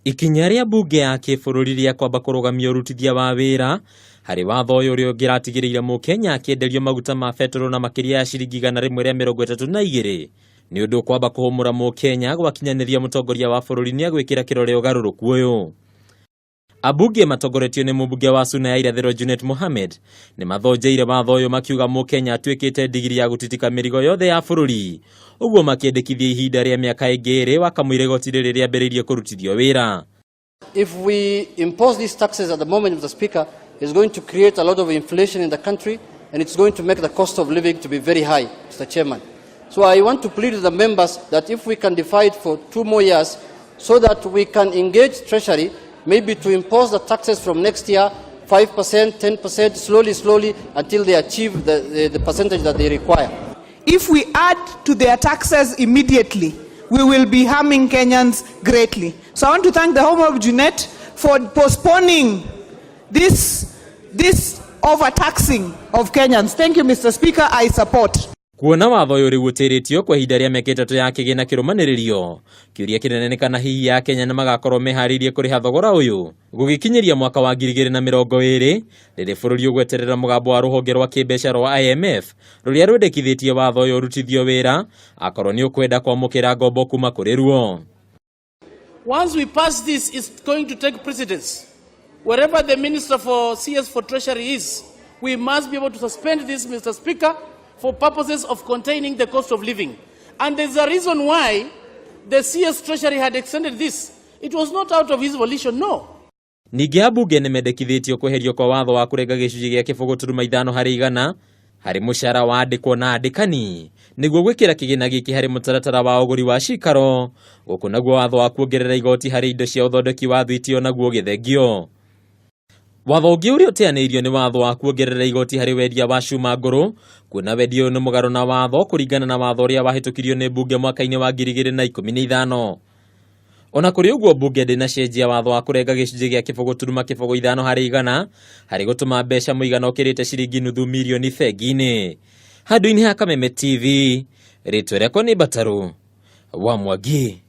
Ikinya rĩa mbunge ya kĩbũrũri rĩa kwamba kũrũgamia ũrutithia wa wĩra harĩ watho ũyũ ũrĩa ũngĩratigĩrĩire mũkenya akĩenderio maguta ma betũrũ na makĩria ya ciringi 132 nĩ ũndũ kwamba kũhũmũra mũkenya gwakinyanĩria mũtongoria wa bũrũri nĩ agwĩkĩra kĩrore ũgarũrũku ũyũ. Ambunge matongoretio nĩ mũmbunge wa Suna ya Irathĩro Junet Mohamed nĩ mathonjeire watho ũyũ makiuga mũkenya atuĩkĩte ndigiri ya gũtitika mĩrigo yothe ya bũrũri ũguo makĩendekithia ihinda rĩa mĩaka ĩngĩ ĩrĩ wakamũira igoti rĩrĩ rĩambĩrĩirie kũrutithio wĩra. If we impose these taxes at the moment, Mr. Speaker, it's going to create a lot of inflation in the country and it's going to make the cost of living to be very high, Mr. Chairman. So I want to plead with the members that if we can defer it for 2 more years so that we can engage Treasury maybe to impose the taxes from next year, 5%, 10%, slowly, slowly, until they achieve the percentage that they require. If we add to their taxes immediately, we will be harming Kenyans greatly. So I want to thank the Honorable Junet for postponing this overtaxing of Kenyans. Thank you, Mr. Speaker. I support. Kuona watho ũyũ rĩu ũtĩrĩtio kwa ihinda rĩa mĩaka 3 ya kĩgĩna kĩrũmanĩrĩrio, kĩũria kĩnene nĩ kana hihi ya Kenya nĩ magakorwo meharĩirie kũrĩha thogora ũyũ gũgĩkinyĩria mwaka wa 2020, rĩrĩ bũrũri ũgweterera mũgambo wa rũhonge rwa kĩmbeca rwa IMF rũrĩa rwendekithĩtie watho ũyũ ũrutithio wĩra akorwo nĩ ũkwenda kwamũkĩra ngombo kuma kũrĩ ruo. Once we pass this, it's going to take precedence. Wherever the Minister for CS for Treasury is, we must be able to suspend this, Mr. Speaker, for purposes of containing the cost of living. And there's a reason why the CS Treasury had extended this. It was not out of his volition, no. Ningĩ ambunge nĩ mendekithĩtio kweherio kwa watho wa kũrenga gĩcunjĩ gĩa 0.5 harĩ igana harĩ mũcara wa andĩkwo na andĩkani nĩguo gwĩkĩra kĩgĩna gĩkĩ harĩ mũtaratara wa ũgũri wa cikaro. Gũkũ naguo watho wa kuongerera igoti harĩ indo cia ũthondeki wa thwiti onaguo ũgĩthengio. Watho ũngĩ ũrĩa ũteanĩirio nĩ watho wa kuongerera igoti harĩ wendia wa cuma ngũrũ, kuona wendia ũyũ nĩ mũgarũ na watho kũringana na watho ũrĩa wahĩtũkirio nĩ mbunge mwaka-inĩ wa 2015. Ona kũrĩ ũguo, mbunge ndĩnacenjia watho wa kũrenga gĩcunjĩ gĩa 0.05 harĩ igana harĩ gũtũma mbeca mũigana ũkĩrĩte ciringi nuthu mirioni bengi-inĩ. Handũ-inĩ ha Kameme TV, rĩtwa rĩakwa nĩ Mbatarũ wa Mwangi.